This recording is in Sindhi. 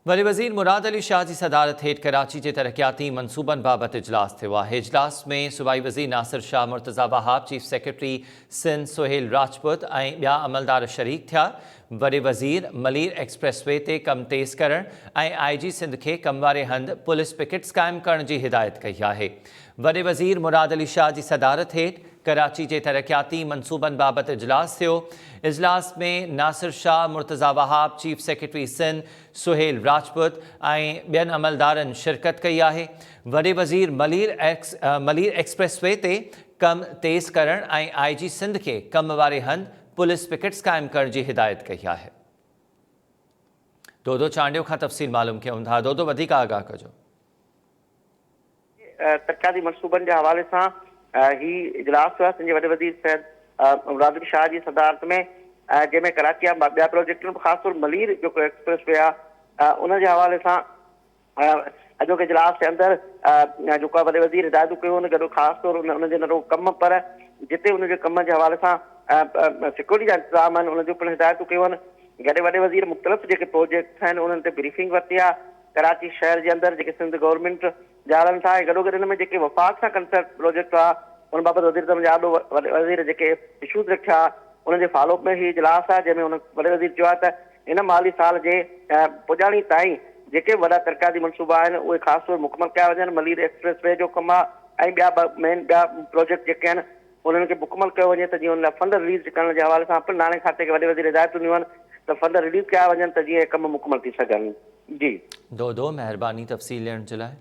وڏي وزير مراد علي شاهه جي صدارت هيٺ ڪراچي جي ترقياتي منصوبن بابت اجلاس ٿيو آهي. اجلاس ۾ صوبائي وزير ناصر شاهه، مرتضيٰ وهاب، چيف سيڪريٽري سنڌ سهيل راجپوت ۽ ٻيا عملدار شريڪ ٿيا. وڏي وزير ملير ايڪسپريس وي تي ڪم تيز ڪرڻ ۽ آء جي سنڌ کي ڪم واري هنڌ پوليس پڪيٽس قائم ڪرڻ جي هدايت ڪئي آهي. وڏي وزير مراد علي شاهه جي صدارت هيٺ ڪراچي جي ترقياتي منصوبن بابت اجلاس ٿيو. اجلاس ۾ ناصر شاهه، مرتضيٰ وهاب، چيف سيڪريٽري سنڌ سهيل راجپوت ۽ ٻين عملدارن شرڪت ڪئي آهي. وڏي وزير ملير ايڪسپريس وي تي ڪم تيز ڪرڻ ۽ آء جي سنڌ کي ڪم واري هنڌ پوليس پڪيٽس قائم ڪرڻ جي هدايت ڪئي آهي. دودو چانڊيو کان تفصيل معلوم ڪيون ٿا. دودو وڌيڪ آگاهه ڪجو. ترقياتي منصوبن جي حوالي سان هي اجلاس ٿيو آهي سنڌ جي وڏي وزير سيد مراد علي شاهه جي صدارت ۾ جنهن ۾ ڪراچي جا ٻيا پروجيڪٽن خاص طور ملير جيڪو ايڪسپريس وي آهي ان جي حوالي سان اڄوڪي اجلاس جي اندر جيڪو آهي وڏي وزير هدايتون ڪيون آهن گڏو خاص طور ان جي نه رڳو ڪم پر جتي ان جي ڪم جي حوالي سان سيڪيورٽي جا انتظام آهن ان جون پڻ هدايتون ڪيون آهن گڏ وڏي وزير مختلف جيڪي پروجيڪٽس آهن انهن تي بريفنگ ورتي آهي ڪراچي شهر جي اندر جيڪي سنڌ گورنمينٽ جا هلن ٿا ۽ گڏوگڏ ان ۾ جيڪي وفاق سان ڪنسرٽ پروجيڪٽ هئا ان بابت وزيراعظم جي آڏو وڏي وزير جيڪي اشوز رکيا انهن جي فالو اپ ۾ هي اجلاس آهي جنهن ۾ هن وڏي وزير چيو آهي ته هن مالي سال جي پڄاڻي تائين جيڪي به وڏا ترقياتي منصوبا آهن اهي خاص طور مڪمل ڪيا وڃن ملير ايڪسپريس وي جو ڪم آهي ۽ ٻيا مين ٻيا پروجيڪٽ جيڪي آهن انهن کي مڪمل ڪيو وڃي ته جيئن ان لاء فنڊ رليز ڪرڻ جي حوالي سان پڻ ناڻي کاتي کي وڏي وزير هدايتون ڏنيون آهن ته فنڊ رليز ڪيا وڃن ته جيئن اهي ڪم مڪمل ٿي سگهن. جي. دودو مهرباني تفصيل ڏيڻ جي لاء.